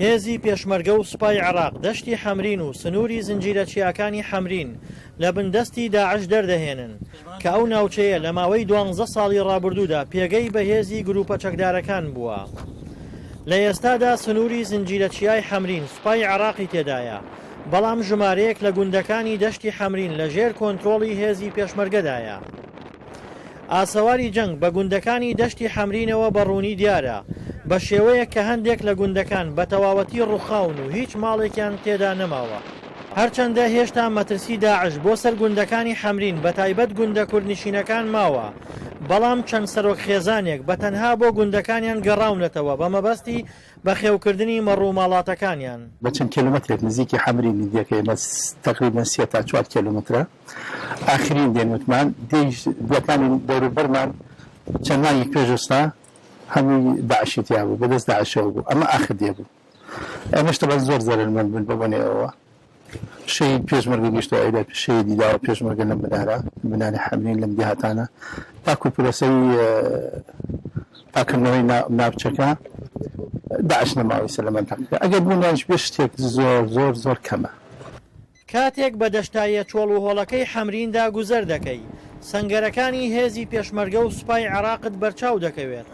هێزی پێشمەرگە و سوپای عێراق دەشتی حەمرین و سنووری زنجیرە چیاکانی حەمرین لە بن دەستی داعش دەردەهێنن، کە ئەو ناوچەیە لە ماوەی دوانزە ساڵی ڕابردوودا پێگەی بەهێزی گرووپە چەکدارەکان بووە. لە ئێستادا سنووری زنجیرە چیای حەمرین سوپای عێراقی تێدایە، بەڵام ژمارەیەک لە گوندەکانی دەشتی حەمرین لە ژێر کۆنترۆڵی هێزی پێشمەرگەدایە. ئاسەواری جەنگ بە گوندەکانی دەشتی حەمرینەوە بە ڕوونی دیارە، بە شێوەیەک کە هەندێک لە گوندەکان بە تەواوەتی ڕووخاون و هیچ ماڵێکیان تێدا نەماوە. هەرچەندە هێشتا مەترسی داعش بۆ سەر گوندەکانی حەمرین بە تایبەت گوندە کوردنشینەکان ماوە، بەڵام چەند سەرۆک خێزانێک بە تەنها بۆ گوندەکانیان گەڕاونەتەوە بە مەبەستی بەخێوکردنی مەڕ و ماڵاتەکانیان. بە چەند کێلۆمەترێک نزیکی حەمرینی دێکە ئێمە تەقریبەن سێ تا چوار کێلۆمەترە. ئاخرین دێن وتمان دێی دێکانی دەوروبەرمان چەند مانگێک پێش ئێستا هەمووی داعشی تیا بوو بەدەست داعشەوە بوو ئەمە ئاخر دێ بوو ئێمەش تەبعەن زۆر زەرەرمەند بووین بە بۆنەی ئەوەوە شەهید پێشمەرگە گەیشتەوە ئەوێ شەهیدی داوە پێشمەرگە لەم بنارە بناری حەمرین لەم دێهاتانە تاکو پرۆسەی پاکردنەوەی ناوچەکە داعش نەماوە ئیستا لە مەنتەقەکە ئەگەر بوونیانیش بێ شتێک زۆر زۆر زۆر کەمە. کاتێک بە دەشتاییە چۆڵ و هۆڵەکەی حەمریندا گوزەر دەکەی، سەنگەرەکانی هێزی پێشمەرگە و سوپای عێراقت بەرچاو دەکەوێت،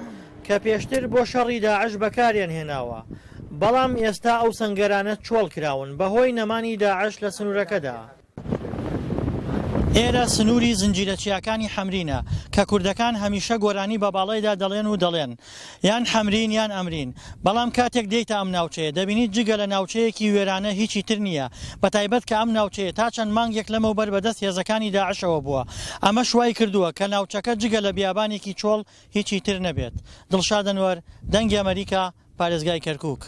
کە پێشتر بۆ شەڕی داعش بەکاریان هێناوە، بەڵام ئێستا ئەو سەنگەرانە چۆڵ کراون بەهۆی نەمانی داعش لە سنوورەکەدا. ئێرە سنووری زنجیرە چیاکانی حەمرینە، کە کوردەکان هەمیشە گۆرانی بە باڵایدا دەڵێن و دەڵێن، یان حەمرین یان ئەمرین، بەڵام کاتێک دێیتە ئەم ناوچەیە دەبینیت جگە لە ناوچەیەکی وێرانە هیچی تر نییە، بەتایبەت کە ئەم ناوچەیە تا چەند مانگێک لەمەوبەر بەدەست هێزەکانی داعشەوە بووە، ئەمەش وایکردووە کە ناوچەکە جگە لە بیابانێکی چۆڵ هیچی تر نەبێت. دڵشاد ئەنوەر، دەنگی ئەمەریکا، پارێزگای کەرکوک.